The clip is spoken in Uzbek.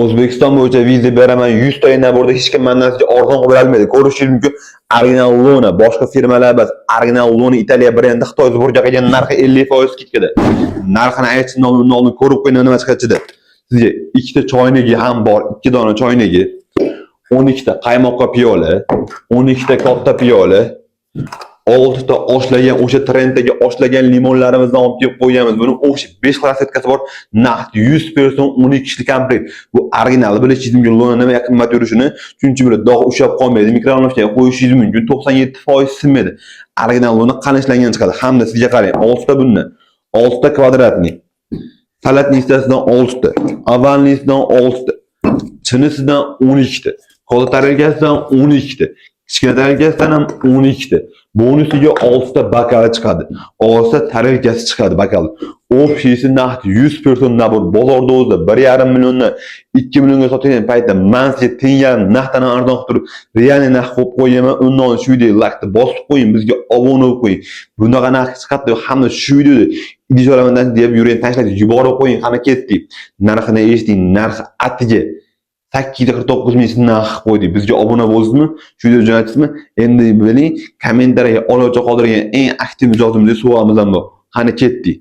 O'zbekiston bo'yicha viza beraman, 100 ta набор da hech kim mandan sizga arzon qilib berolmaydi. Ko'rishingiz mumkin, original Lona, boshqa firmalar emas, original Lona Italiya brendi. Xitoy сборка qilgan, narxi 50% скидка da. Narxini aytishdan oldin ko'rib qo'ying, nima chiqadi ichida. Sizga ikkita choynagi ham bor, ikki dona choynagi, 12 ta qaymoqqa piyola, 12 ta katta piyola, 6 ta oshlagan, o'sha trenddagi oshlagan limonlarimizdan olib kelib qo'yganmiz. Buni o'sha 5 xil расцветка si bor. Naqd 100 person 12 kishilik komplekt. Bu originali, bilishingiz mumkin Lona nima qimmat yurishini. Chunki bular dog' ushlab qolmaydi. Микроволновка ga qo'yishingiz mumkin. 97% sinmaydi. Original Lona qalin ishlangan chiqadi. Hamda sizga qarang, 6 ta bundan. 6 ta квадратный. Салатный sidan 6 ta, овальный sidan 6 ta, chinisidan 12 ta, katta tarelkasidan 12 ta, kichkina tarelkasidan ham 12 ta. Bonusiga 6 ta bokali chiqadi. 6 ta tarelkasi chiqadi bokal. Общий si naqd 100 person набор bozorda o'zida 1,5 milliondan 2 millionga sotilgan paytda man sizga teng yarim narxdan ham arzon qilib turib, реальный narx qo'yib qo'yaman. Undan shu videoga laykni bosib qo'ying, bizga obuna bo'lib qo'ying. Bunaqa narx chiqadi hamda shu videoda idish olaman deb yuring, tashlab yuborib qo'ying. Qani, ketdik. Narxini eshiting, narxi atiga 849 ming so'm narx qo'ydik. Bizga obuna bo'ldingizmi? Shu video jo'natdingizmi? Endi biling, kommentariyaga olovcha qoldirgan eng aktiv mijozimizga sovg'amiz ham bor. Qani, ketdik.